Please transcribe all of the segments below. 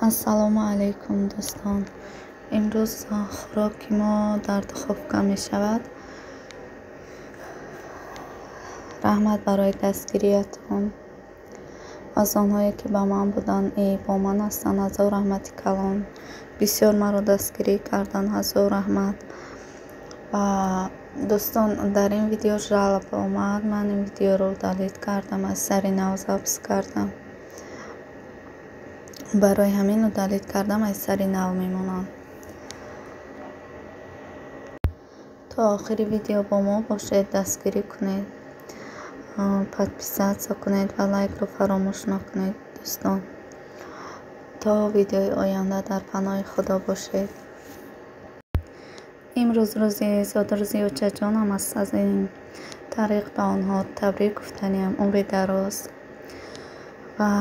Ассалому алайкум, дӯстон. Имрӯз хӯроки мо дар духовка мешавад. Раҳмат барои дастгириятон. Аз онҳое ки ба ман буданд, бо ман ҳастанд, ҳазор раҳмати калон. Бисёр маро дастгирӣ карданд, ҳазор раҳмат. Ва дӯстон, дар ин видео жалоб омад. Ман ин видеоро удалить кардам, аз сари нав запись кардам. Барои ҳамин удалить кардам, аз сари нав мемонам. То охири видео бо мо бошед, дастгирӣ кунед, подписаться кунед ва лайкро фаромӯш накунед, дӯстон. То видеои оянда дар паноҳи Худо бошед. Имрӯз рӯзи зодрӯзи очаҷонам аст. Аз ин тариқ ба онҳо табрик гуфтаниам. Умри дароз ва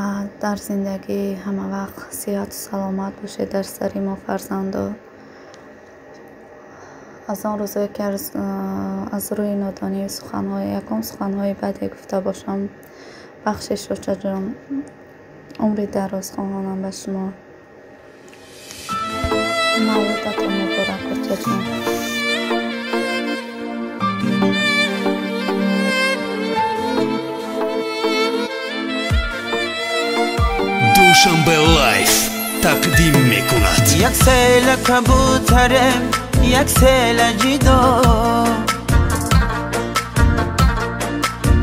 дар зиндагӣ ҳамавақт сиҳату саломат бошед дар сари мо фарзандо. Аз он рӯзое ки аз рӯи нодонӣ ягон суханҳои баде гуфта бошам, бахшиш, очаҷон. Умри дароз хоҳонам ба шумо. Мавлудатон муборак, очаҷон. Душанбе Лайф тақдим мекунад. Як села кабутарем, як села ҷидо,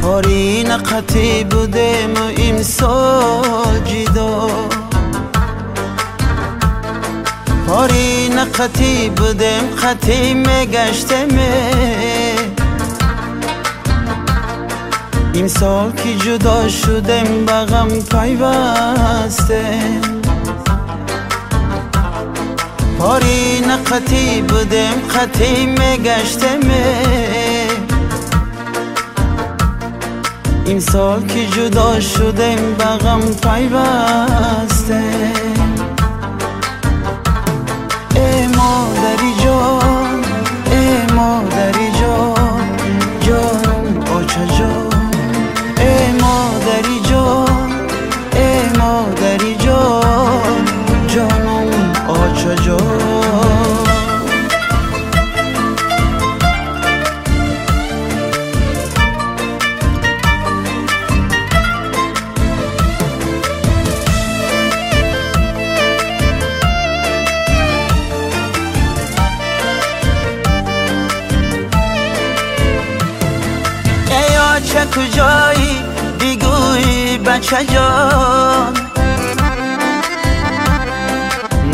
порина қатӣ будему имсол ҷидо, порина қатӣ будем, қатӣ мегаштеме, имсол ки ҷудо шудем, ба ғам пайвастем. Порина қатӣ будем, қатӣ мегаштеме, имсол ки ҷудо шудем, ба ғам пайвастем. Э модари ҷон, э модари ҷон, ҷонам очаҷон. Э модари ҷон, э модари ҷон, ҷонам очаҷон. Эй оча куҷоӣ, бигӯӣ бачаҷон,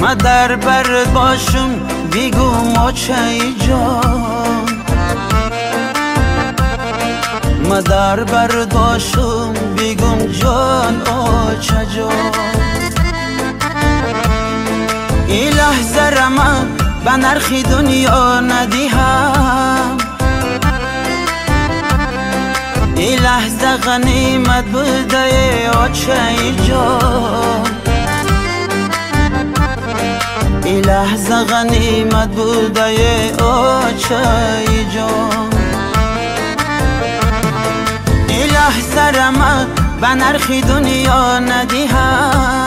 ма дар бард бошум, бигӯ мочаи ҷон. Ма дар бард бошум, бигӯм ҷон очаҷон. Ин лаҳзара ман ба нархи дунё надиҳам, ин лаҳза ғанимат будаe очаи ҷон. Ин лаҳза ғанимат будаe очаи ҷон. Ин лаҳзара ман ба нархи дунё надиҳам.